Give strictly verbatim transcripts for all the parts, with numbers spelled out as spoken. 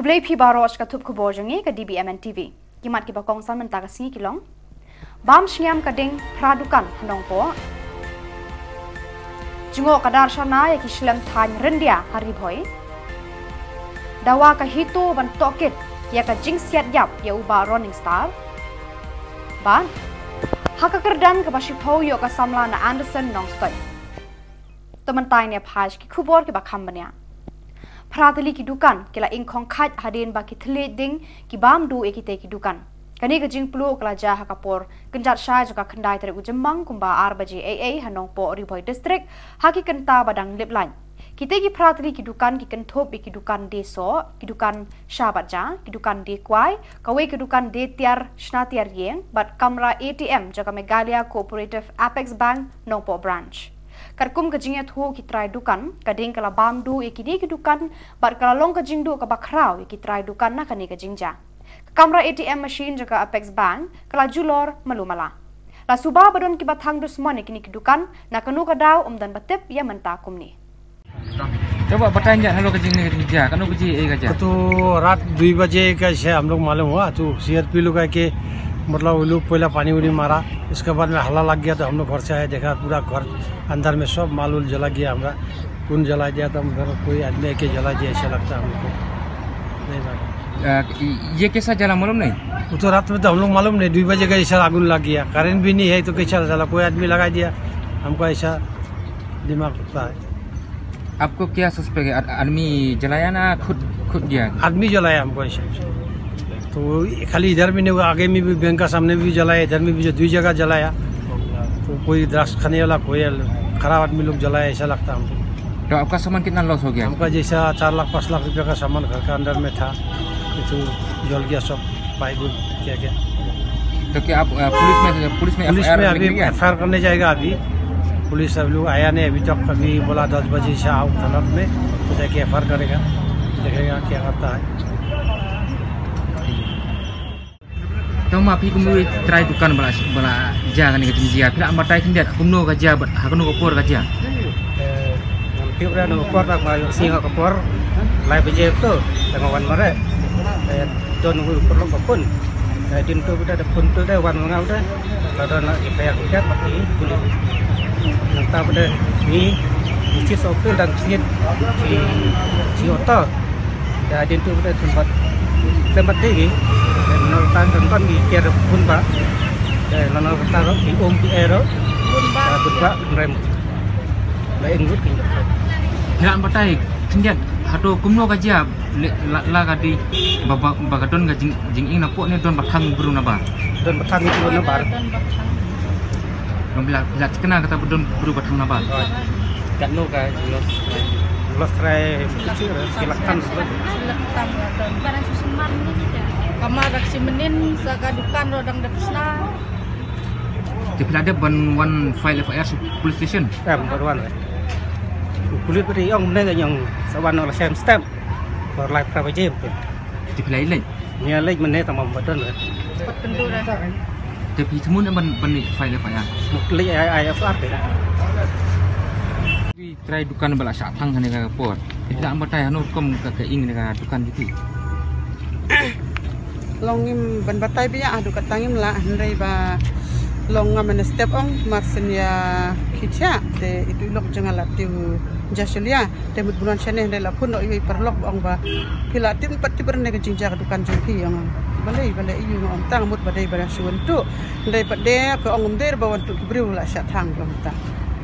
Khublei phi baroh sha ka thup khubor jong ngi ka D B M N T V. Ki mat kiba kongsan mynta ka sngi ki long: Bam shngiam ka ding phra dukan ha Nongpoh. Jngoh ka dar shana ïa ki shlem thaiñ ryndia ha Ri Bhoi. Dawa ka HITO ban tohkit ïa ka jingsiat ïap ïa u Bah Ronning Star. Bad ha ka kyrdan kaba shiphew ïoh ka samla na Anderson Nongstoiñ. To mynta ngin ïa phai sha ki khubor kiba kham bniah. Phra tylli ki dukan ki la ingkhong khait hadien ba ki thylliej ding ki bam duh ïa kitei ki dukan. Kane ka jingpluh ka la jia ha ka por kynjat shai jong ka khyndai tarik u Jymmang kumba ar baje eiei ha Nongpoh, Ri Bhoi District, ha ki kynta ba dang lip lain. Kitei ki phra tylli ki dukan ki kynthup ïa ki dukan die soh, ki dukan sha bad ja, ki dukan die kwai, kawei ka dukan die tiar shna tiar ïing, bad kamra A T M jong ka Meghalaya Cooperative Apex Bank Nongpoh Branch. Katkum ka jingïathuh ki trai dukan, ka ding ka la bam duh ïa kine ki dukan bad ka la long ka jingduh kaba khraw ïa ki trai dukan na kane ka jingjia. Ka kamra A T M machine jong ka Apex Bank ka la julor malu mala. La suba ba don kiba thang dusmon ïa kine ki dukan, na kano ka daw ym don ba tip ïa mynta kumne. Coba batai ïa halor ka jingïa ka jingjia, kano ka jingïa ka jia? तो रात दुई बजे का से हम लोग मालूम हुआ, तो सीआरपी लोग आके, मतलब, वो लोग पहला पानी उनी मारा, इसके बाद में हल्ला लग गया, तो हम लोग घर से आए, देखा पूरा घर अंदर में सब माल उल जला गया हमारा। कौन जला दिया, तो हम घर कोई आदमी आके जला दिया, ऐसा लगता है हमको। नहीं लगा। अ, ये कैसा जला मालूम नहीं? वो तो रात में तो हम लोग मालूम नहीं, दुई बजे का ऐसा आगुन लग गया, करंट भी नहीं है तो कैसा जला, कोई आदमी लगा दिया, हमको ऐसा दिमाग लगता है। आपको क्या सस्पेक्ट है? आद-, आदमी जलाया ना खुद, खुद गया? आदमी जलाया हमको ऐसा। तो खाली इधर भी नहीं हुआ, आगे में भी बैंक का सामने भी जलाया, इधर में भी जो दुई जगह जलाया। तो कोई ड्रग्स खाने वाला, कोई खराब आदमी लोग जलाया, ऐसा लगता है हमको। तो आपका सामान कितना लॉस हो गया? हमका जैसा चार लाख पाँच लाख रुपया का सामान घर का अंदर में था, ये तो जल गया सब, पाइप उइप क्या क्या। तो क्या आप, अ, पुलिस में, पुलिस में पुलिस में एफआईआर अभी लिख लिया? एफआईआर करने जाएगा अभी। पुलिस अभी लोग आया नहीं अभी तक, अभी बोला दस बजे से आओ थाना में, तो जाके एफआईआर करेगा, देखेगा क्या करता है। To ma phi kumno trai dukan bala, bala jia kane ka jingjia. Phi lah batai khyndiat kumno ka jia bad ha kano ka por ka jia. Te ngam tip re, no ka por, ta ma ïoh sngi ha ka por lai baje to, te nga wan mareh. Te don u paralok ba phone. Te dien to bad da phone to, te wan ma nga bad da don la ki fire brigade bad ki pulit. Nangta bad da ngi, ngi chi sopir dang sngit chi, chi auto. Te hadien tu bad da khlem pat, khlem pat dei ngi. Te nor tang kan ton ngi kiar phone ba. Te nor tang ki um ki ero. Phone ba. Phone ba rem. Ba eng gut ki. Phi lah batai khyndiat hato kumno ka jia, la, la ka dei ba, ba, ba ka don ka jing, jingïeng napoh ne don ba thang briew nabar? Don ba thang briew nabar. Don ba thang. Nang phi la, phi la thikna kata ba don briew ba thang nabar. Katno ka loss? Loss trai ki lak tam. Ki lak tam la don. Kama dak si menin sa ka dukan ro dang da psna. Te phi la dep ban wan file FIR sha police station? Em, ban wan. Police ba ri ong ne ka ong sa wan la sem step. Kor lai pra baje. Te phi la leit? Nia leit mynne tang ba don re. Pat pyndu re. Te phi thmu ne ban, ban leit file FIR? Muk leit ai, ai FIR te. Trai dukan ba la shah thang hane ka por. Te phi lah batai hano rukom ka, ka ïeng ne ka dukan jong phi? Long ngim ban batai biang haduh katta ngim lah, hynrei ba long nga mynne step ong mar syn ïa khie thiah te itu i lok jong nga la tip u Jasulia. Te mut bunan shane hynrei la phone noh iwei i paralok ba ong ba phi la tip pat tip ne ka jingjia ka dukan jong phi, ong. Balei, balei, ïu nga ong tang mut ba dei ba dang shu wan tuh. Hynrei pat de ka ong ym dei ba wan tuh ki briew, la shah thang ka ong tang.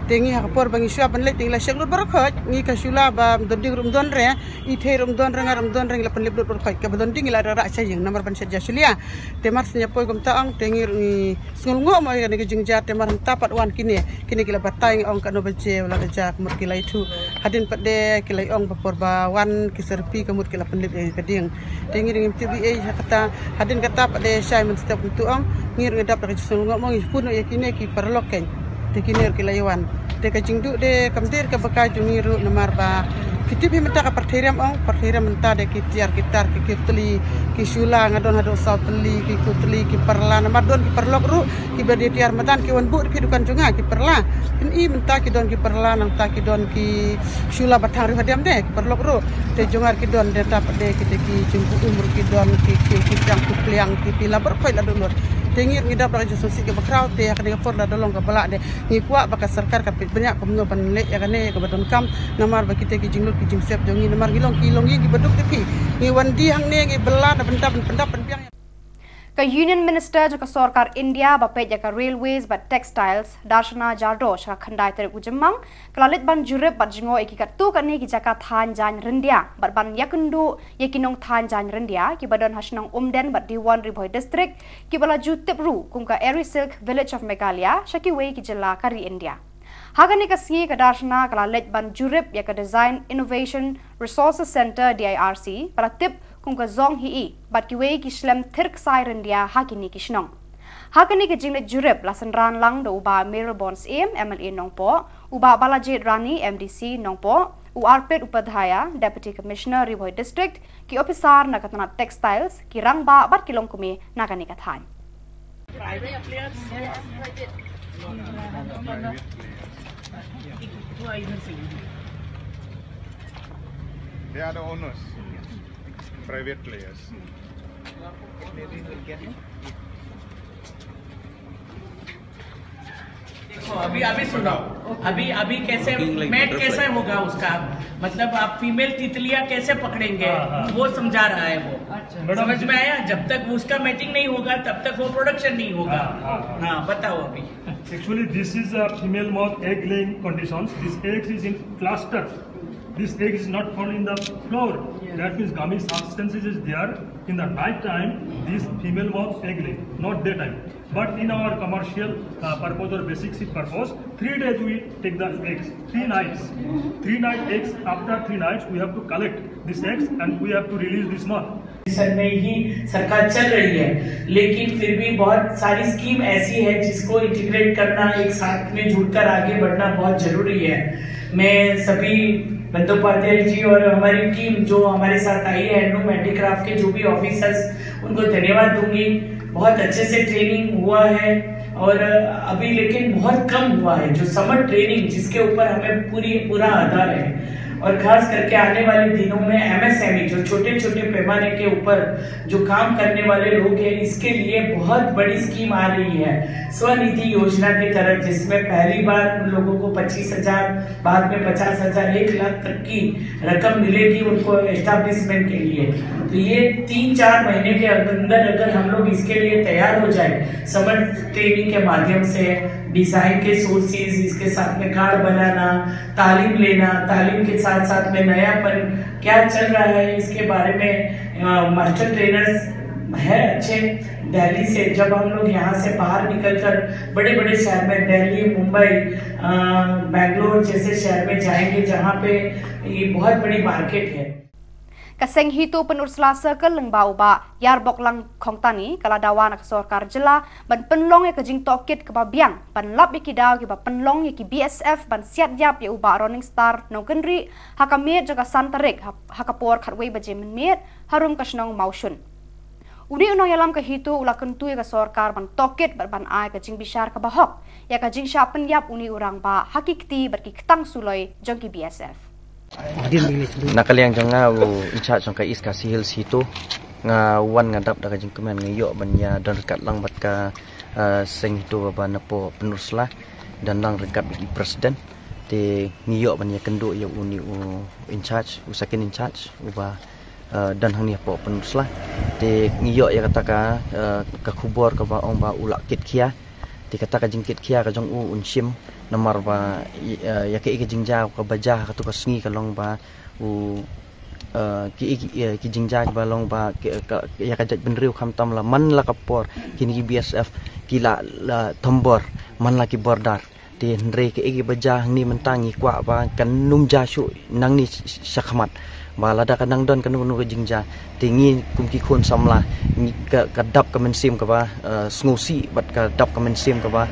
Te ngi ha ka por ba ngi shu ap ban leit te ngi la shek lut baroh khoit, ngi ka shu la ba don ding ruh ym don re, i thei ruh ym don re, nga ruh ym don re, ngi la pynlip lut baroh khoit, kaba don ding ngi la rah rah sha ïing namar ban shet Jasulia. Te mar syn ïa poi kumta ong te ngi ruh ngi Sngewlyngngoh mo ïa kane ka jingjia te mar hangta pat wan kine, kine ki la batai ngi ong katno baje u la ka jia ka mut ki la ithuh. Hadien pat de ki la ong ba por ba wan ki serpi ka mut ki la pynlip ïa ka ding. Te ngi ruh ngim tip ei ei ha kata, hadien kata pat de shai mynstep kumtu ong, ngi ruh ngi dap da ka jingsngewlyngngoh mo ngi phone ïa kine ki paralok kein. Te kine ruh ki la ïa wan. Te ka jingduh de kam dei ka ba ka jong ngi ruh namar ba Ki tip hi mynta ka pyrthei rem ong, pyrthei rem mynta da ki tiar ki tar ki, ki tylli, ki shula nga don haduh saw tylli, ki kut tylli, ki pyrla, namar don ki paralok ruh kiba dei tiar madan ki wan buh da phi dukan jong nga ki pyrla. Phin i mynta ki don ki pyrla, nangta ki don ki shula ba thang riew hadem de ki paralok ruh. Te jong nga ki don de ta pat de ki te ki jingbuh um ruh ki don ki ki ki siang ki pliang ki pila bar khoi la don lut. Te ngi ngi dap da ka jingsngewsih kaba khraw te ha kane ka por la da long kaba lah de. Ngi kwah ba ka sorkar ka peit bniah kumno ban leh ïa kane kaba donkam namar ba kita ki jinglut ki jingsep jong ngi namar ngi long ki long ïing kiba duk da phi. Ngi wan die hangne ngi bylla na bynta ban pyndap pynbiang. Ka Union Minister jong ka sorkar India ba peit ïa ka Railways bad Textiles, Darshana Jadhav, sha ka khyndai tarik u Jymmang ka la leit ban jurip bad jngoh ïa ki katto katne ki jaka thaiñ jaiñ ryndia bad ban ïakynduh ïa ki nongthaiñ jaiñ ryndia kiba don ha shnong Umden bad Diwon, Ri Bhoi District, kiba la ju tip ruh kum ka Eri Silk Village of Meghalaya, sha kiwei ki jylla ka ri India. Ha kane ka sngi ka Darshana ka la leit ban jurip ïa ka Design Innovation Resources Centre, D I R C, ba la tip kum ka Zong Hi-i bad kiwei ki shlem thir ksai ryndia ha kine ki shnong. Ha kane ka jingleit jurip la synran lang da u Bah Mayralborn Syiem, M L A Nongpoh, u Bah Balajied Rani, M D C Nongpoh, u Arpit Upadhyaya, Deputy Commissioner Ri Bhoi District, ki ophisar na ka tnat Textiles, ki rangbah bad ki longkmie na kane ka thaiñ. Private players? Yes. No, no, no, no, no, no, no. Private players. थोड़ा इधर से लीजिए। They are the owners. Private players. कितने दिन लग गया है? देखो, अभी अभी सुनाओ। अभी अभी कैसे, मैट कैसे होगा उसका? मतलब आप फीमेल तितलियां कैसे पकड़ेंगे? हाँ, हाँ। वो समझा रहा है वो। अच्छा। मैडम, समझ में आया? जब तक उसका मैटिंग नहीं होगा तब तक वो प्रोडक्शन नहीं होगा। हाँ, हाँ, हाँ। हाँ, बताओ अभी। Actually, this is a female moth egg laying conditions. This egg is in cluster. This egg is not found in the floor. Yes. That means gummy substances is there. In the night time, this female moth egg lay, not daytime. But in our commercial uh, purpose or basic seed purpose, three days we take the eggs, three nights. Three night eggs, after three nights, we have to collect these eggs and we have to release this moth. सेशन में ही सरकार चल रही है, लेकिन फिर भी बहुत सारी स्कीम ऐसी है जिसको इंटीग्रेट करना, एक साथ में जुड़कर आगे बढ़ना बहुत जरूरी है। मैं सभी बंदोपाध्याय जी और हमारी टीम जो हमारे साथ आई है, हैंडलूम हैंडीक्राफ्ट के जो भी ऑफिसर्स, उनको धन्यवाद दूंगी। बहुत अच्छे से ट्रेनिंग हुआ है और अभी लेकिन बहुत कम हुआ है जो समर ट्रेनिंग, जिसके ऊपर हमें पूरी पूरा आधार है। और खास करके आने वाले दिनों में एमएसएमई, जो छोटे छोटे पैमाने के ऊपर जो काम करने वाले लोग हैं, इसके लिए बहुत बड़ी स्कीम आ रही है स्वनिधि योजना के तहत, जिसमें पहली बार उन लोगों को पच्चीस हजार, बाद में पचास हजार, एक लाख तक की रकम मिलेगी उनको एस्टैब्लिशमेंट के लिए। तो ये तीन चार महीने के अंदर अगर हम लोग इसके लिए तैयार हो जाए, समर ट्रेनिंग के माध्यम से डिजाइन के सोर्सेज, इसके साथ में कार्ड बनाना, तालीम लेना, तालीम के साथ साथ में नयापन क्या चल रहा है इसके बारे में, अ, मास्टर ट्रेनर्स है अच्छे दिल्ली से। जब हम लोग यहाँ से बाहर निकलकर बड़े बड़े शहर में, दिल्ली, मुंबई, अ, बैंगलोर जैसे शहर में जाएंगे, जहाँ पे ये बहुत बड़ी मार्केट है। Ka Seng HITO Pynursla Circle lyngba u Bah Ïarboklang Khongtani ka la dawa na ka sorkar jylla ban pynlong ïa ka jingtohkit kaba biang ban lap ïa ki daw kiba pynlong ïa ki BSF ban siat ïap ïa u Bah Roningstar Nongkynrih ha ka miet jong ka san tarik ha, ha ka por khatwei baje mynmiet harum ka shnong Mawshun. Une u nongïalam ka HITO u la kyntu ïa ka sorkar ban tohkit bad ban ai ka jingbishar kaba hok ïa ka jingshah pynïap une u rangbah ha ki kti bad ki ktang suloi jong ki BSF. Na ka liang jong nga u in charge jong ka East Khasi Hills HITO, nga wan nga dap da ka jingkmen, nga ïoh ban ïa don ryngkat lang bad ka, ah, Seng HITO ba na poh Pynursla, don lang ryngkat bad i president. Te ngi ïoh ban ïa kynduh ïa une u in charge, u second in charge uba, ah, don hangne poh Pynursla. Te ngi ïoh ïa kata ka, ah, ka khubor kaba ong ba u la kit khia. Te kata ka jingkit khia ka jong u un shim namar ba i-, eh, ïa kaei ka jingjia kaba jia ha katu ka sngi ka long ba u, eh, ki, ki, eh, ki jingjia kiba long ba ki, ka, ïa ka jaitbynriew khamtam la man la ka por kine ki BSF ki la, la thombor man la ki border. Te hynrei kaei kaba jia hangne mynta ngi kwah ba kan ym jia shuh nangne sh-, sh-, shakhmat. Ba lada ka nang don kano kano ka jingjia, te ngi kum ki khun samla ngi ka, ka dap ka mynsiem kaba, eh, sngewsih bad ka dap ka mynsiem kaba,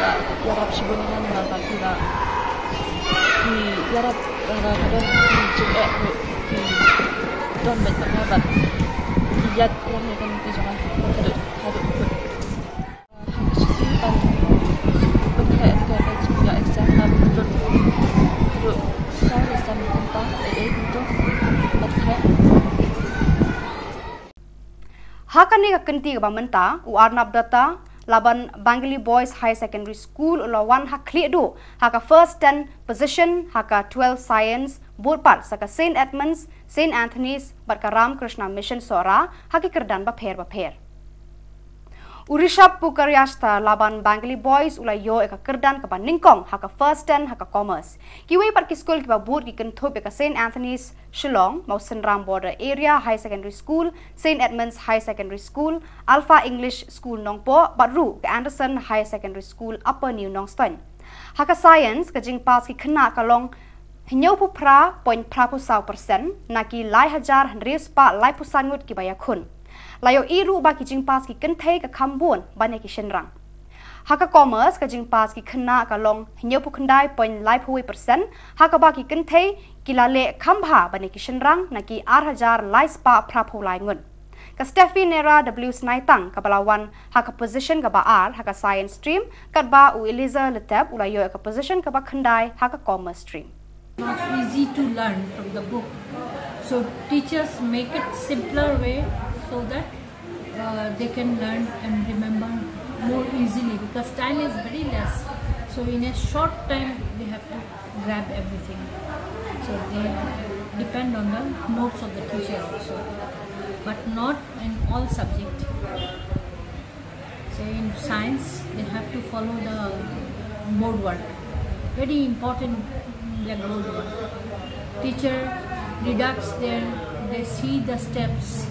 la ïarap shibun ïa nga namar ba ki la, ki ïarap, eh, ki don ki jingeh, ki don bad ki ïaid ïa kane ka lynti jong nga haduh, haduh kut. Ha kane ka kynti kaba mynta, u Arnab Dutta, Laban Bengali Boys Higher Secondary School u la wan ha khlieh duh ha ka first ten position ha ka twelve science, bud pat sa ka Saint Edmund's, Saint Anthony's bad ka Ramakrishna Mission Sohra ha ki kyrdan bapher bapher. U Rishabh Pukariashta, Laban Bengali Boys u la ïoh ïa ka kyrdan kaba nyngkong ha ka first ten ha ka commerce. Kiwei pat ki skul kiba bud ki kynthup ïa ka Saint Anthony's Shillong, Mawsynram Border Area Higher Secondary School, Saint Edmund's Higher Secondary School, Alpha English School Nongpoh bad ruh ka Anderson Higher Secondary School Upper New Nongstoiñ. Ha ka science, ka jingpass ki khynnah ka long hynñiewphew phra point phra phew saw percent na ki lai hajar hynriew spah laiphew san ngut kiba ïakhun. La ïohi ruh ba ki jingpass ki kynthei ka kham bun ban ïa ki shynrang. Ha ka Commerce ka jingpass ki khynnah ka long hynñiewphew khyndai point lai phew percent, ha kaba ki kynthei ki la leh kham bha ban ïa ki shynrang na ki ar hajar lai spah phraphew lai ngut. Ka Steffi Nera W Snaitang kaba la wan ha ka position kaba ar ha ka Science stream, katba u Eliza Letep u la ïoh ïa ka position kaba khyndai ha ka Commerce stream. Not easy to learn from the book. So teachers make it simpler way so that uh, they can learn and remember more easily because time is very less. So in a short time they have to grab everything. So they depend on the notes of the teacher also, but not in all subject. Say in science, they have to follow the board work. Very important blackboard work. Teacher reducts their, they see the steps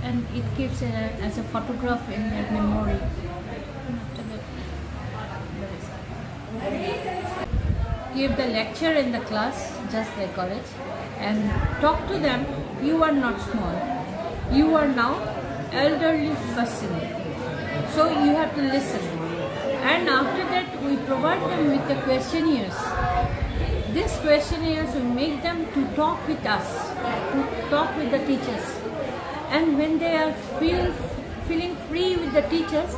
and it keeps a, as a photograph in their memory. After that, give the lecture in the class, just like college, and talk to them. You are not small. You are now elderly person. So you have to listen. And after that, we provide them with the questionnaires. These questionnaires will make them to talk with us, to talk with the teachers. And when they are feel, feeling free with the teachers,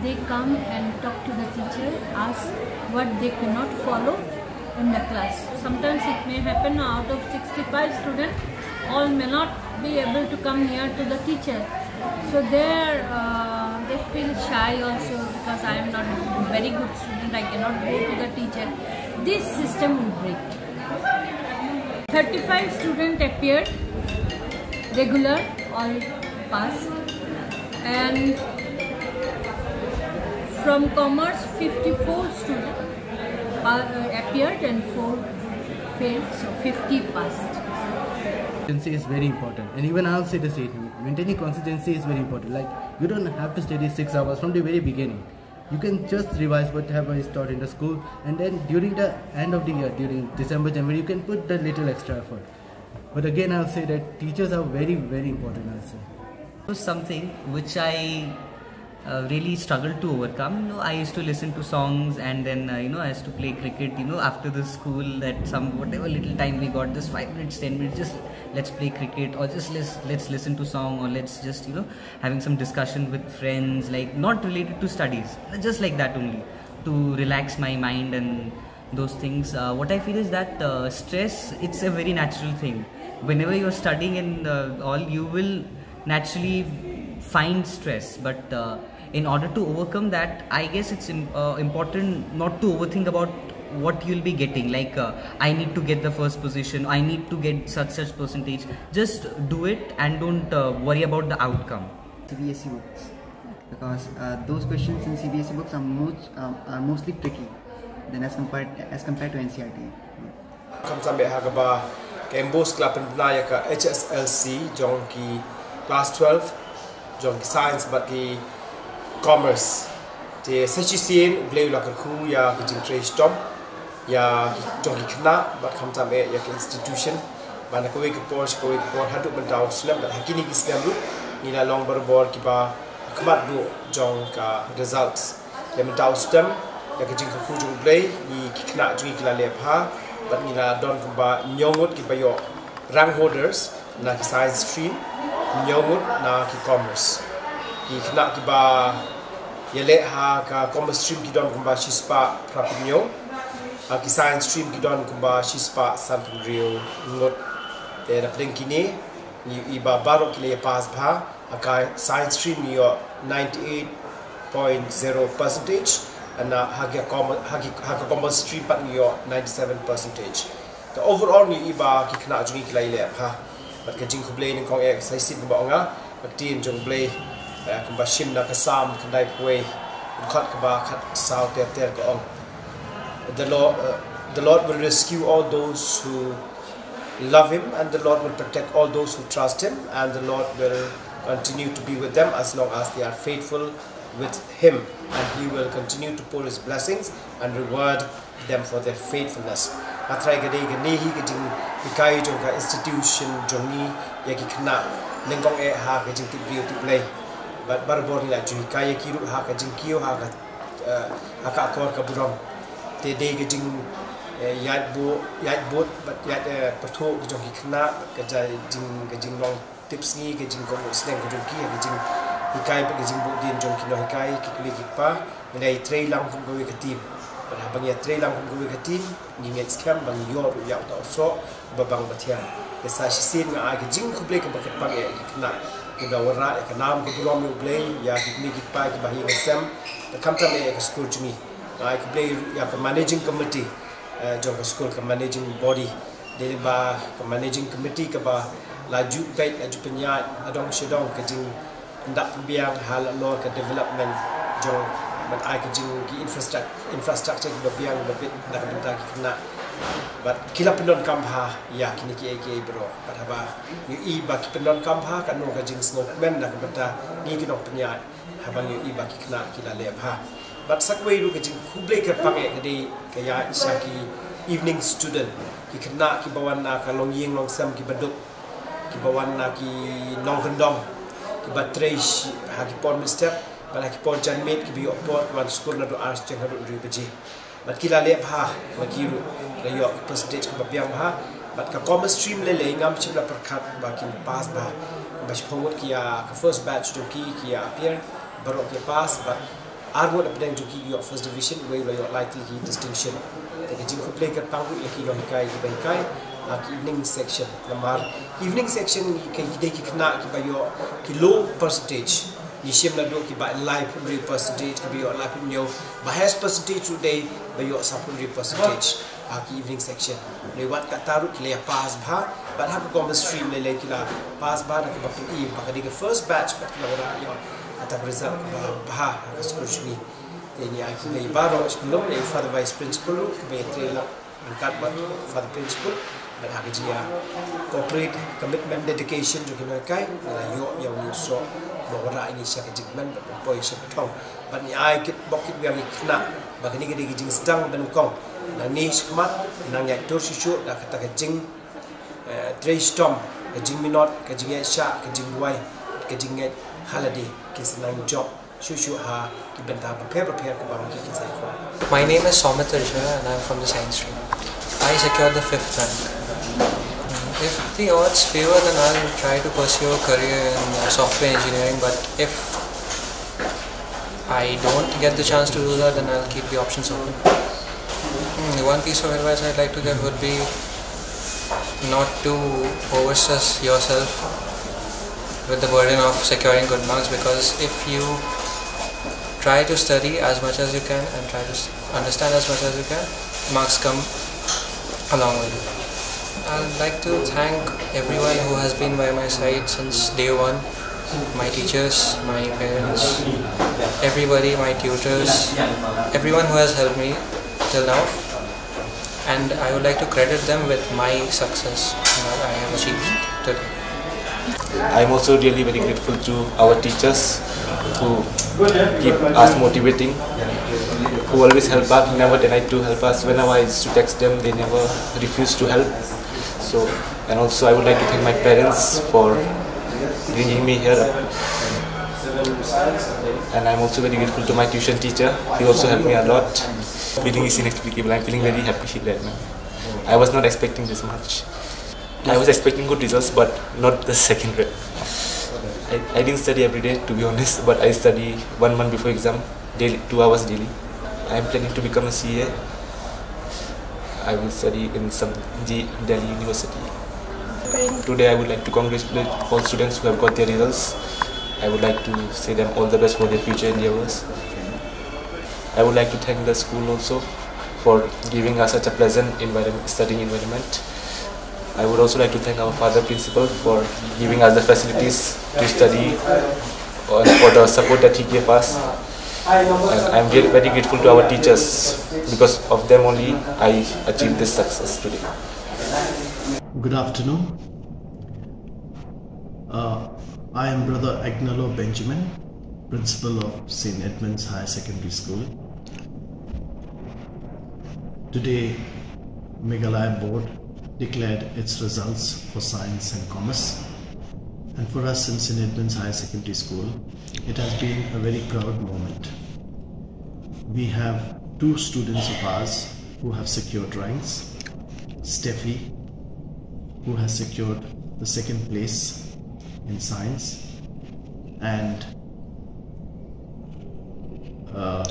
they come and talk to the teacher, ask what they cannot follow in the class. Sometimes it may happen out of sixty-five students, all may not be able to come near to the teacher. So there uh, they feel shy also because I am not very good student, I cannot go to the teacher. This system will break. Thirty-five students appeared regular, all passed, and from commerce fifty-four students uh, appeared and four failed, so fifty passed. Consistency is very important, and even I'll say the same thing. Maintaining consistency is very important. Like, you don't have to study six hours from the very beginning. You can just revise whatever is taught in the school, and then during the end of the year, during December, January, you can put the little extra effort. But again, I'll say that teachers are very, very important, I'll say. It was something which I uh, really struggled to overcome. You know, I used to listen to songs, and then uh, you know, I used to play cricket. You know, after the school, that some whatever little time we got, just five minutes, ten minutes, just let's play cricket, or just let's let's listen to song, or let's just you know having some discussion with friends, like not related to studies, just like that only, to relax my mind and those things. Uh, what I feel is that uh, stress, it's a very natural thing. Whenever you're studying and uh, all, you will naturally find stress, but uh, in order to overcome that, I guess it's Im- uh, important not to overthink about what you'll be getting. Like, uh, I need to get the first position, I need to get such such percentage. Just do it and don't uh, worry about the outcome. C B S E books, because uh, those questions in C B S E books are most uh, are mostly tricky than as compared as compared to N C R T. Kam sambe ha kaba ka M B O S ka la pynbna ïa ka H S L C jong ki class twelve, jong ki science bad ki commerce. Te sa shisien U Blei u la kyrkhu ïa ki jingtrei shitom ïa ki jong ki khynnah bad khamtam eh ïa ki institution. Ba na kawei ka por sha kawei ka por haduh mynta u snem bad ha kine ki snem ruh ngi la long barabor kiba ha khmat duh jong ka results. Te mynta u snem da ka jingkyrkhu jong U Blei ngi ki khynnah jong ngi ki la leh bha bad ngi la don kumba hynñiew ngut kiba ïoh rank holders na ki science stream, hynñiew ngut na ki commerce. Ki khynnah kiba ïaleh ha ka commerce stream ki don kumba shispah phra phew hynñiew, ha ki science stream ki don kumba shispah san phew hynriew ngut. Te na pdeng kine ngi ïohi ba baroh ki la ïa pass bha. Ha ka science stream ngi ïoh ninety eight point zero percentage, and uh, ha ka commerce ha ka commerce stream pat ngi ïoh ninety seven percentage. Ka overall ngi ïohi ba ki khynnah jong ngi ki la ïaleh bha. Bad ka jingkhublei nyngkong eh sa shisien kumba ong nga, ka ktien jong U Blei eh, kumba shim na ka Salm khyndai phew wei, dkhot kaba khatsaw ter ter ka ong, the Lord, uh, the Lord will rescue all those who love him, and the Lord will protect all those who trust him, and the Lord will continue to be with them as long as they are faithful with him, and he will continue to pour his blessings and reward them for their faithfulness. Nga trai ka dei kane hi ka jinghikai jong ka institution jong ngi ïa ki khynnah, nyngkong eh ha ka jingtip briew tip Blei. Bad barabor ngi la ju hikai ïa ki ruh ha ka jingkiew, ha ka Eh, ha ka akor ka burom. Te dei ka jing, eh, ïaid bud, ïaid bud, bad ïaid, eh, pyrthuh ka jong ki khynnah, ka ja-, jing, ka jinglong tipsngi, ka jingkohnguh sdang ka jong ki, ka jinghikai bad ka jingbud dien jong ki nonghikai, ki kmie ki kpa, ngi la ïatrei lang kum kawei ka team. Bad haba ngi ïatrei lang kum kawei ka team, ngi ngeit skhem ba ngi ïoh ruh ïa uta u soh ba bang ba thiang. Te sa shisien nga ai ka jingkhublei kaba kyrpang ïa ki khynnah kiba wanrah ïa ka nam ka burom ïa U Blei, ïa ki kmie ki kpa kiba ha ïing ha sem, te khamtam ïa ka skul jong ngi. Nga ai khublei ruh ïa ka managing committee, eh, jong ka skul, ka managing body. Dei lyngba ka managing committee kaba la ju peit, la ju pynïaid nadong shadong ka jing pyndap pynbiang halor ka development jong, ban ai ka jing ki infrastruc-, infrastructure kiba biang ba bit na ka bynta ki khynnah. Bad ki la pyndonkam bha ïa kine kiei kiei baroh. Bad haba ngi ïohi ba ki pyndonkam bha, kano ka jingsngewkmen na ka bynta ngi ki nongpynïaid, haba ngi ïohi ba ki khynnah ki la leh bha. Bad sa kawei ruh ka jingkhublei kyrpang eh ka dei ka ïa sha ki evening student, ki khynnah kiba wan na ka longïing longsem kiba duk, kiba wan na ki nongkyndong, kiba trei shi-, ha ki por mynstep bad ha ki por janmiet, kiba ïoh por ki wan skul naduh ar jong haduh hynriew baje. Bad ki la leh bha, bad ki ruh ki la ïoh percentage kaba biang bha. Bad ka commerce stream lei lei ngam shym la pyrkhat ba kin pass bha. Ba shiphew ngut ki ïa ka first batch jong ki, ki ïa appear, baroh ki pass, bad ar ngut hapdeng jong ki ïoh first division, wei u la ïoh lai tylli ki distinction. Te ka jingkhublei kyrpang ruh ïa ki nonghikai kiba hikai ha ki evening section. Namar evening section ki dei ki khynnah kiba ïoh ki low percentage. Ngi shim naduh kiba laiphew hynriew percentage, kiba ïoh laiphew hynñiew, ba highest percentage ruh dei ba ïoh sawphew hynriew percentage ha ki evening section. Lei wat kata ruh ki la ïa pass bha, bad ha ka commerce stream lei lei ki la pass bha, da kaba pyni ba ka dei ka first batch bad ki la wanrah ïa kata ka result kaba bha ha ka skul jong ngi. Te ngi ai khublei baroh shi kyllum, ïa i Father Vice Principal ruh kiba ïatrei lang ryngkat bad Father Principal, bad ha ka jingïa cooperate, commitment, dedication jong ki nonghikai, ngi la ïoh ïa une u soh ba wanrah ïa ngi sha ka jingkmen bad ban poi sha ka thong. Bad ngi ai kit bok kit wiar ïa ki khynnah ba kane ka dei ka jingsdang ba nyngkong. Nangne shakhmat nang ïaid tur shuh shuh da kata ka jing, eh, trei shitom, ka jingminot, ka jingïaid shah, ka jingduwai, ka jingngeit ha lade, kin sa nang jop shuh shuh ha ki bynta bapher bapher kaba ma ki kin sa ïakhun. My name is Soumit Rishara and I'm from the science stream. I secured the fifth rank. If the odds favor, then I'll try to pursue a career in, uh, software engineering, but if I don't get the chance to do that, then I'll keep the options open. Hmm, the one piece of advice I'd like to give would be not to overstress yourself with the burden of securing good marks, because if you try to study as much as you can and try to s-, understand as much as you can, marks come along with it. I'd like to thank everyone who has been by my side since day one, my teachers, my parents, everybody, my tutors, everyone who has helped me till now. And I would like to credit them with my success that I have achieved today. I'm also really very grateful to our teachers who keep us motivating, who always help us, never denied to help us. Whenever I used to text them, they never refused to help. So, and also I would like to thank my parents for bringing me here. And I'm also very grateful to my tuition teacher. He also helped me a lot. Feeling is inexplicable. I'm feeling very happy right now. I was not expecting this much. I was expecting good results, but not the second grade. I, I didn't study every day, to be honest, but I study one month before exam, daily, two hours daily. I'm planning to become a C A. I will study in some D-, Delhi University. Today, I would like to congratulate all students who have got their results. I would like to say them all the best for their future endeavors. I would like to thank the school also for giving us such a pleasant environment, studying environment. I would also like to thank our father principal for giving us the facilities to study and for the support that he gave us. And I'm very, very grateful to our teachers. Because of them only, I achieved this success today. Good afternoon. Uh, I am Brother Agnello Benjamin, principal of Saint Edmund's Higher Secondary School. Today, Meghalaya Board declared its results for Science and Commerce. And for us in Saint Edmund's Higher Secondary School, it has been a very proud moment. We have two students of ours who have secured ranks. Steffi, who has secured the second place in science, and uh,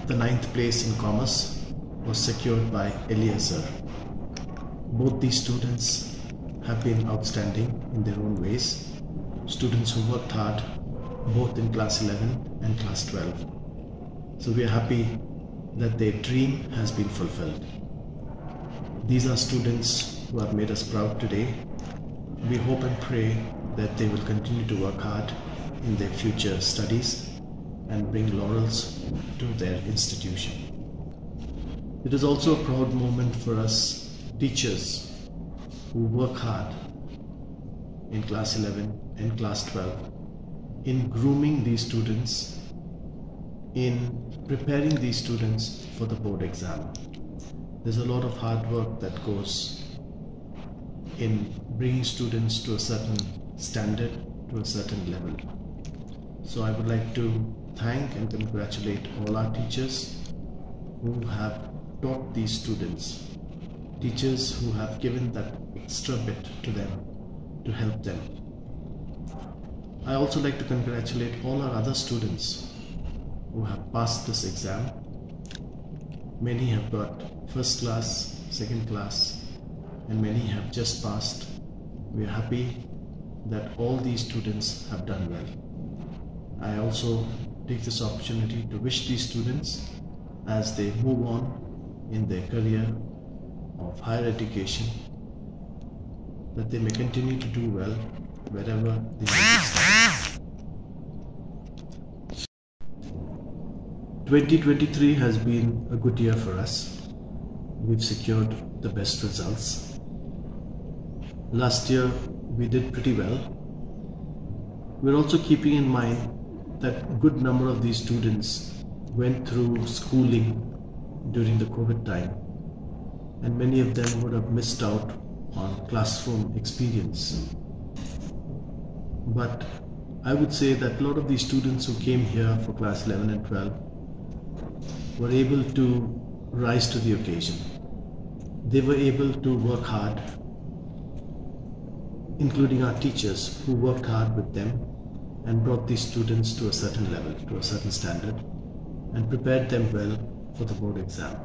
the ninth place in commerce was secured by Eliezer. Both these students have been outstanding in their own ways, students who worked hard both in class eleven and class twelve. So we are happy that their dream has been fulfilled. These are students who have made us proud today. We hope and pray that they will continue to work hard in their future studies and bring laurels to their institution. It is also a proud moment for us teachers who work hard in class eleven and class twelve in grooming these students, in preparing these students for the board exam. There's a lot of hard work that goes in bringing students to a certain standard, to a certain level. So I would like to thank and congratulate all our teachers who have taught these students, teachers who have given that extra bit to them to help them. I also like to congratulate all our other students who have passed this exam. Many have got first class, second class, and many have just passed. We are happy that all these students have done well. I also take this opportunity to wish these students, as they move on in their career of higher education, that they may continue to do well wherever they may be studying. Twenty twenty-three has been a good year for us. We've secured the best results. Last year, we did pretty well. We're also keeping in mind that good number of these students went through schooling during the COVID time, and many of them would have missed out on classroom experience. But I would say that a lot of these students who came here for class eleven and twelve were able to rise to the occasion. They were able to work hard, including our teachers who worked hard with them and brought these students to a certain level, to a certain standard, and prepared them well for the board exam.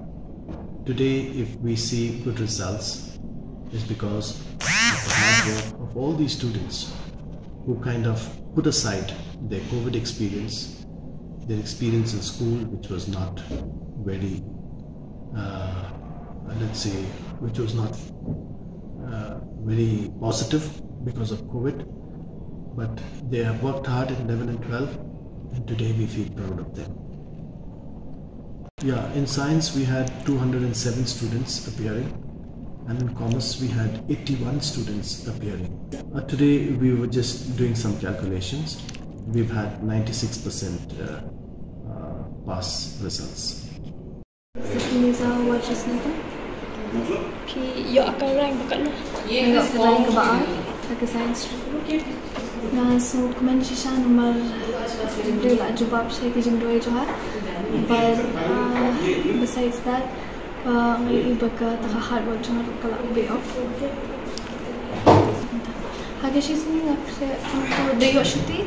Today, if we see good results, it's because of the hard work of all these students who kind of put aside their COVID experience, their experience in school, which was not very, uh, let's say, which was not uh, very positive because of COVID, but they have worked hard in eleven and twelve, and today we feel proud of them. Yeah, in science we had two hundred and seven students appearing, and in commerce we had eighty-one students appearing. Uh, today we were just doing some calculations. We've had ninety-six percent uh, uh, pass results. Phi ïoh ka rank ba katno? Nga ïoh ka rank ba ar ha ka science stream. Nga sngewkmen shisha namar U Blei u la jubab sha ki jingduwai jong nga. But uh, besides that, uh, nga ïohi ba kata ka hard work jong nga ruh ka la pay off. Ha ka shisngi nga khreh, nga khreh da ïoh shuti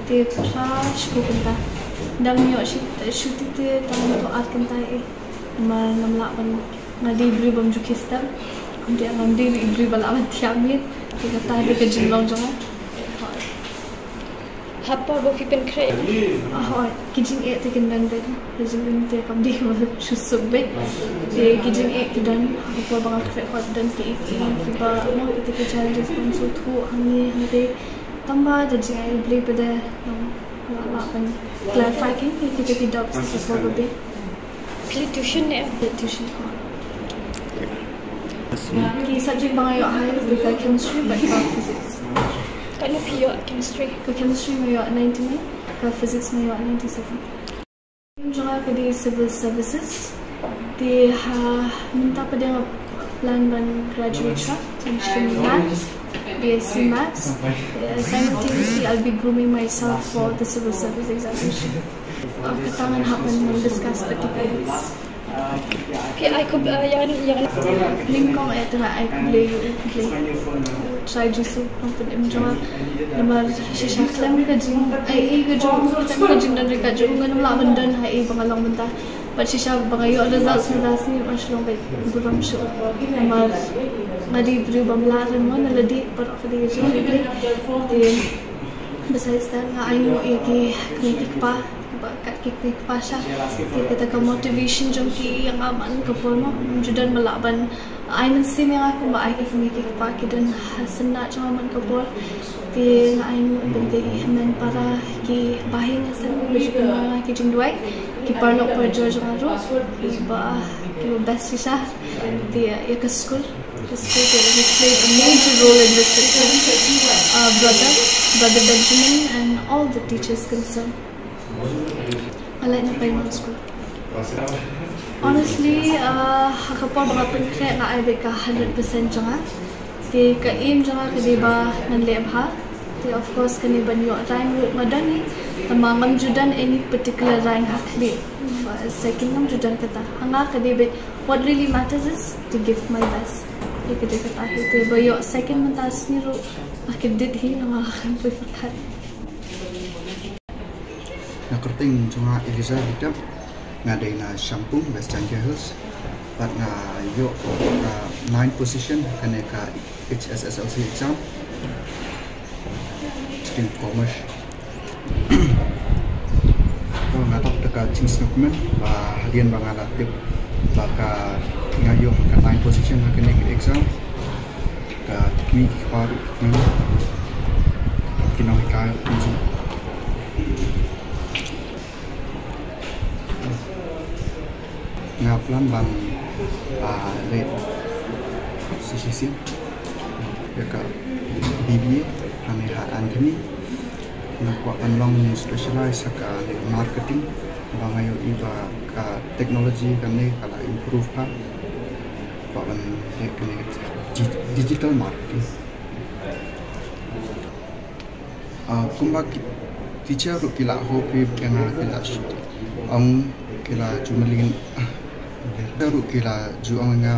te phra shiphew kynta. Dang ïoh shuti te tang to ar kynta eh. Namar ngam lah ban, nga dei briew bym ju khie step. Ym dei, ngam dei briew ba lah ban thiah miet. Te kata dei ka jinglong jong nga. Ha por ba phi pynkhreh? Ah, hooid, ki jingeh te kin don beit. Ki jingeh te kam dei ba shu suk beit. Te ki jingeh ki don, ha por ba nga khreh hooid don ki, ki, kiba, mo, kita ki challenges bym sngewthuh hangne hangtei. Tangba da jingeh U Blei pat de, nang lah, lah ban clarify ki, kita ki doubts ha por ba biang. Phi leit tuition ne? Leit tuition, hooid. Ki subject ba nga ïoh high ïa ka chemistry bad ka physics. Katno phi ïoh chemistry? Ka chemistry nga ïoh ninety-nine, ka physics nga ïoh ninety-seven. Aim jong nga ka dei civil services. Te ha mynta pat de nga plan ban graduate shuwa, ban shim maths, B S C maths. Uh, simultaneously I'll be grooming myself for the civil service examination. Kata ngan hap ban discuss bad ki parents. Okay, ai khublei, uh, ïa, ïa. Nyngkong eh te nga ai khublei ïa u Blei, Trai Jisu, Nongpynim Pynïaid jong nga. Namar shisha khlem ka jing, ai, ai ka jong, khlem ka jingdon ryngkat jong u, ngan ym lah ban don ha ei ba nga long mynta. Bad shisha ba nga ïoh results mynta sngi, nga shu long beit burom shuh. Namar nga dei briew bym lah ruh mo, na lade baroh ka dei ka jong u Blei. Te besides that, nga ainguh ïa ki kmie ki kpa ba kat ki kmie ki kpa sha, te kata ka motivation jong ki ïa nga man ka por mo, ym ju don ba lah ban ai mynsiem ïa nga kumba ai ki kmie ki kpa, ki don ha syndah jong nga man ka por. Te nga ainguh ban ïa ki hynmen para, ki bahaïing hasem ba ju pynmong ïa nga ki jingduwai, ki paralok parajor jong nga ruh kiba, kiba best shisha. Te ïa ka skul, ka skul te has played a major role in this success. Uh, brother, brother Benjamin and all the teachers concerned. Nga leit na primary school. Honestly, uh, ha ka por ba nga pynkhreh nga ai beit ka hundred percent jong nga. Te ka aim jong nga ka dei ba ngan leh bha. Te of course kane ban ïoh rank ruh nga don hi. Tangba ngam ju don any particular rank ha khlieh. First, second ngam ju don kata. Ha nga ka dei beit, what really matters is to give my best. Te ka dei kata hi. Te ba ïoh second mynta sngi ruh nga kyndit hi, namar nga khlem poi pyrkhat. Nga kyrteng jong nga Elijah Liteap, nga dei na Shangpung, West Jaintia Hills. Bad nga ïoh ka ninth position kane ka H S S L C exam, stream commerce. Nga dap da ka jingsngewkmen ba hadien ba nga la tip ba ka, nga ïoh ka ninth position ha kane ka exam, ka kmie ki kpa ruh ki nonghikai ruh ki ju. Nga plan ban, ah, leit shisien ïa ka B B A hangne ha Anthony. Nga kwah ban long specialize ha ka marketing, ba nga ïohi ba ka technology kane ka la improve ha. Kwah ban leh kane ka di-, digital marketing. Ah, kumba ki teacher ruh ki la hopeful ïa nga, ki la shu ong, ki la ju mlien. Teacher ruh ki la ju ong ïa nga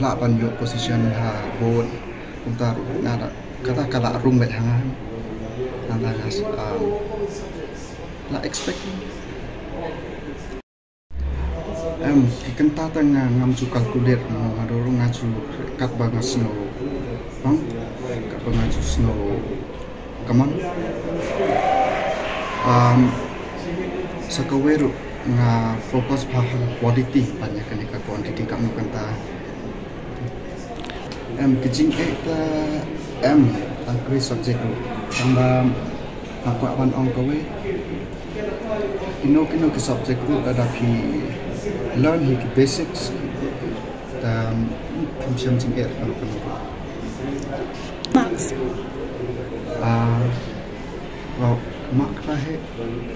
lah ban ïoh position ha board. Kumta ruh nga la, kata ka la rung beit ha nga. Nangta nga, ah, la expect. Em, ki kynta te nga ngam ju calculate mo, nga dor nga ju kat ba nga sngew. Bang, kat ba nga ju sngew. Come on. Um, sa kawei ruh nga focus bha ha quality ban ïa kane ka quantity, kam kynta. Em, ka jingeh te em, tang kawei subject ruh. Tang ba nga kwah ban ong kawei. Kino kino ki subject ruh lada phi learn hi ki basics, te phim shem jingeh kano kano ruh. Marks. Ah, well, mark ka heh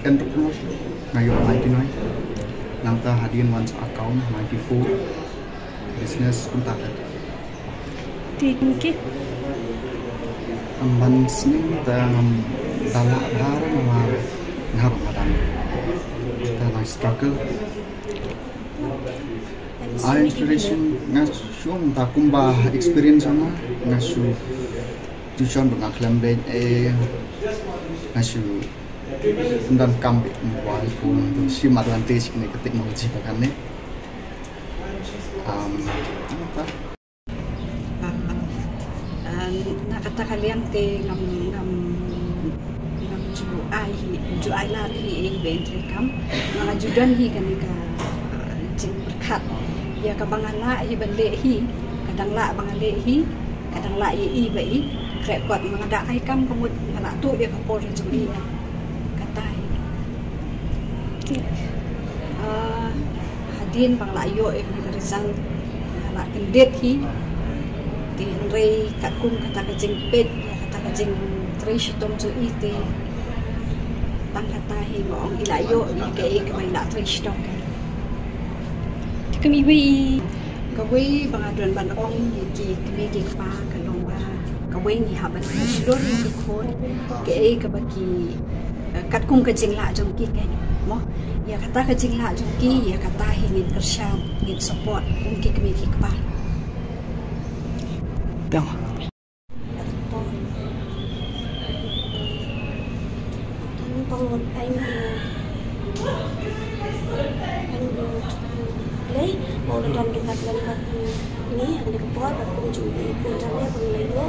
entrepreneurship, nga ïoh ninety-nine. Nangta hadien wan sa account, ninety-four. Business kumta ka. Te kum ki? Amban sning te ngam da lah bha namar nga ruh nga dang, nga dang struggle. Ai inspiration nga shu ong ta kumba experience nga, nga shu tuition ba nga khlem beit, eh, nga shu ym donkam beit mobile phone, to shim advantage kane ka technology ba kane. Um, na kata ka liang te ngam, ngam, ngam ju ai hi, ju ai lad hi ei ba in treikam. Nga ju don hi kane ka, uh, jingpyrkhat ïa kaba nga lah hi ban leh hi, ka dang lah ba nga leh hi, ka dang lah ïa i ba i. Khreh kot ma nga da ai kam ka mut nga lah tuh ïa ka por jong i. Kata hi. Ah, hadien ba nga lah ïoh ïa kane ka result, nga lah kyndit hi. Te hynrei katkum kata ka jingpeit, kata ka jingtrei shitom jong i te, tang kata hi nga ong i lah ïoh ïa kaei kaba i lah trei shitom. Te kum iwei i Kawei ba nga don ban ong ïa ki kmie ki kpa ka long ba kawei ngi hap ban shlur ïa ki khun kaei kaba ki, eh, katkum ka jinglah jong ki, keiñ mo. Ïa kata ka jinglah jong ki, ïa kata hi ngin kyrshan, ngin support kum ki kmie ki kpa. Tang. Tang pang ngon ai ngon. Ai ngon. Lei, mo la dang dekat lang kat ni, ada kepor, aku jumpa pun jam ni, aku lei yo.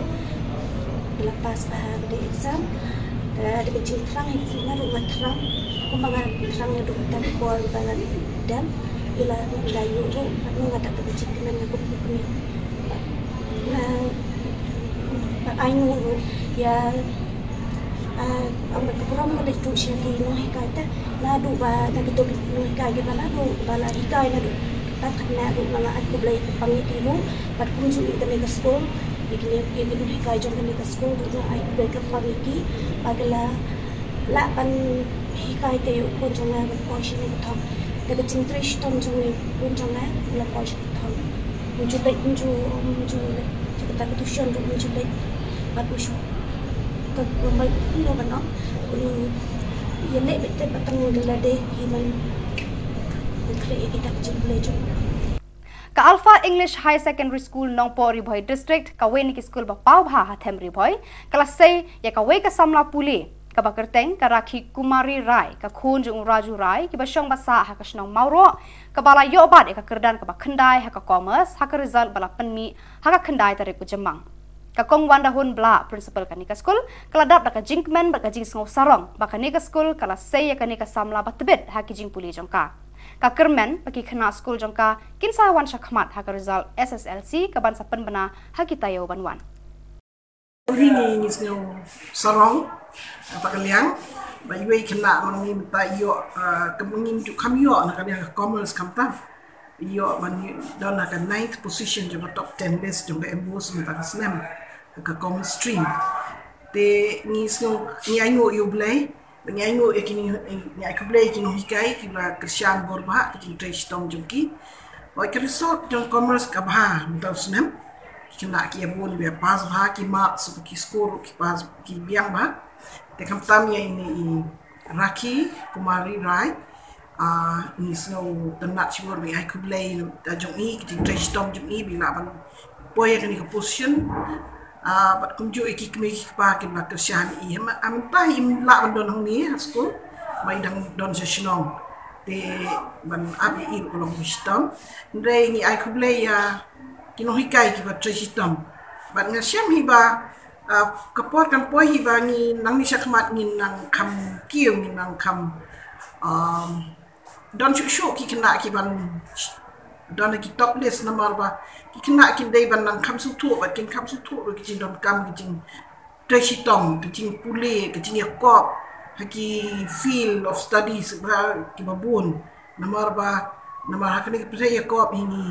Lepas bah ada exam. Da da ka jingthrang hi ki nga ruh nga thrang. Kumba nga thrang naduh kata ka por ba nga dang ila ila ïoh ruh, pat nga da ka jingkmen nga kum ki kmie. Nga, nga ai ngu ruh ïa, ah, ong ba ka burom ka dei ruh sha ki nonghikai te. Naduh ba na kito ki nonghikai kiba naduh ba la hikai naduh. Pat kane ruh nga ai khublei kyrpang ïa ki ruh. Bad kumjuh ïa kane ka skul, ïa kine, ïa kine ki nonghikai jong kane ka skul ruh nga ai khublei kyrpang ïa ki ba ki la lah ban hikai ïa u khun jong nga ban poi sha kane ka thong. Da ka jingtrei shitom jong u khun jong nga u la poi sha kane ka thong. Um ju leit, um ju, um ju leit sha kata ka tuition ruh, um ju leit. Bad u shu ka ka mai kumno ban ong, u ïa leit beit te ba tang da lade hi man. Ban khreh ïa kita ka jingpule jong u. Ka Alpha English High Secondary School, Nongpoh, Ri Bhoi District, kawei na ki skul ba paw bha ha them Ri Bhoi, ka la sei ïa kawei ka samla pule kaba kyrteng ka Rakhi Kumari Rai, ka khun jong u Raju Rai, kiba shong ba sah ha ka shnong Mawroh, kaba la ïoh bat ïa ka kyrdan kaba khyndai ha ka Commerce ha ka result ba la pynmih ha ka khyndai tarik u Jymmang. Ka Kong Wandahun Blah, Principal kane ka skul, ka la dap da ka jingkmen bad ka jingsngew sarong ba kane ka skul ka la sei ïa kane ka samla ba tbit ha ki jingpule jong ka. Ka kyrmen ba ki khynnah skul jong ka kin sa wan shakhmat ha ka result S S L C kaban sa pynbna ha ki taïew ban wan. Uri ngi ngi sngew sarong kata ka liang ba iwei i khynnah ma ngi mynta i ïoh, ah, ka ma ngi ju kham ïoh na ka liang ka Commerce khamtam. I ïoh ban don ha ka ninth position jong ka top ten list jong ka MBOSE mynta ka snem ha ka Commerce stream. Te ngi sngew, ngi ainguh ïa U Blei, ngi ainguh ïa ki, ngi ai khublei ïa ki nonghikai kiba kyrshan bor bha ka jingtrei shitom jong ki. Oi, ka result jong Commerce ka bha mynta u snem. Ki khynnah ki ïa bun ba pass bha, ki marks, ki score ki pass, ki biang bha. Te khamtam ïa ine i Rakhi Kumari Rai, ah, ngi sngew tynnat shibun, ngi ai khublei da jong i, ka jingtrei shitom jong i ba i lah ban poi ha kane ka position. Ah, bad kumjuh ïa ki kmie ki kpa kiba kyrshan ïa i. Mynta i lah ban don hangne ha skul, ba i dang don sha shnong. Te ban ap ïa i ruh ka long kaba shitom. Hynrei ngi ai khublei ïa ki nonghikai kiba trei shitom. Bad nga shem hi ba, ah, ka por kan poi hi ba ngi nangne shakhmat ngin nang kham kiew, ngin nang kham, um, don shuh shuh ki khynnah kiban don ha ki top list, namar ba ki khynnah kin dei ban nang kham sngewthuh bad kin kham sngewthuh ruh ki jingdonkam, ki jingtrei shitom, ki jingpule, ki jingïakop ha ki field of studies ba kiba bun. Namar ba, namar ha kane ka pyrthei ïakop hi ngi,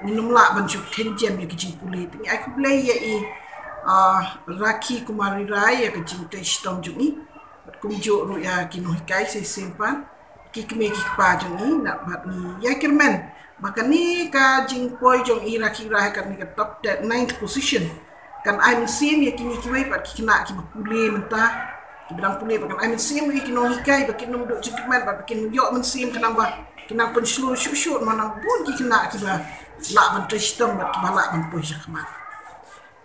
ngin ym lah ban shu kynjem ïa ki jingpule. Te ngi ai khublei ïa i, ah, Rakhi Kumari Rai ïa ka jingtrei shitom jong i. Bad kumjuh ruh ïa ki nonghikai sa shisien pat, ki kmie ki kpa jong i, na bad ngi ïa kyrmen ba kane ka jingpoi jong i Rakhi Rai ha kane ka top ten, ninth position kan ai mynsiem ïa kine kiwei pat ki khynnah kiba pule mynta, kiba dang pule, ba kan ai mynsiem ïa ki nonghikai ba kin ym duh jingkyrmen bad ba kin ïoh mynsiem khnang ba kin nang pynshlur shuh shuh, namar nang bun ki khynnah kiba lah ban trei shitom bad kiba lah ban poi shakhmat.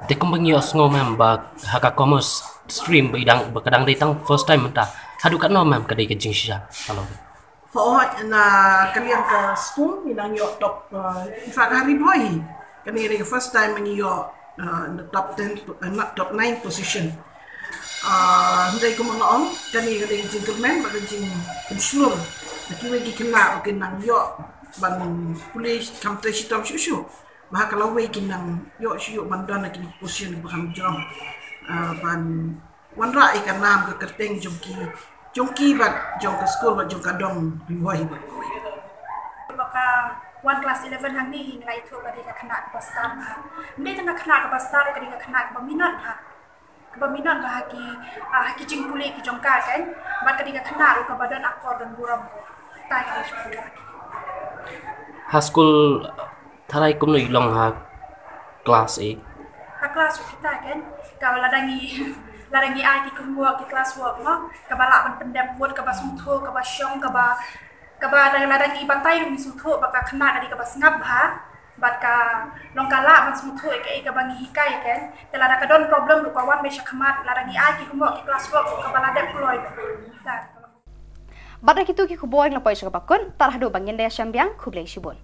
Te kumba ngi ïohsngew, mem, ba ha ka Commerce stream ba i dang, ba ka dang dei tang first time mynta. Haduh katno, mem, ka dei ka jingshisha ka long? Hooid, na ka liang ka skul ngi dang ïoh top, uh, in fact ha Ri Bhoi hi kane ka dei ka first time ngi ïoh, uh, in the top ten, uh, not top nine position. Uh, hynrei kumba nga ong, kane ka dei ka jingkyrmen bad ka jingpynshlur ïa kiwei ki khynnah ba kin nang ïoh ban pule kham trei shitom shuh shuh. Ba ha ka lawei kin nang ïoh shu ïoh ban don ha kine ki position kiba kham jrong, ah, ban wanrah ïa ka nam ka kyrteng jong ki, jong ki bad jong ka skul bad jong ka dong Ri Bhoi hi bad kawei. Ba ka wan class eleven hangne hi nga la ïathuh ba dei ka khynnah kaba stad bha. Ym dei tang ka khynnah kaba stad, ka dei ka khynnah kaba minot bha. Kaba minot bha ha ki, ah, ha ki jingpule ki jong ka, kan. Bad ka dei ka khynnah ruh kaba don akor don burom. Te ka dei ka khynnah. Ha skul tharai kumno i long ha class, eh? Ha class ruh kita, kan, kaba lada ngi, lada ngi ai ki homework, ki class work, mo, kaba lah ban pyndep mut, kaba sngewthuh, kaba shong, kaba Kaba lada ngi batai ruh ngi sngewthuh ba ka khynnah ka dei kaba sngap bha bad ka long ka lah ban sngewthuh ïa kaei kaba ngi hikai ïa ka. Te lada ka don problem ruh ka wan beit sha khmat, lada ngi ai ki homework, ki class work ruh kaba la dep kloi. Bad da kitu ki khubor ngi la poi sha kaba kut, tad haduh ba ngin da ïashem biang, khublei shibun.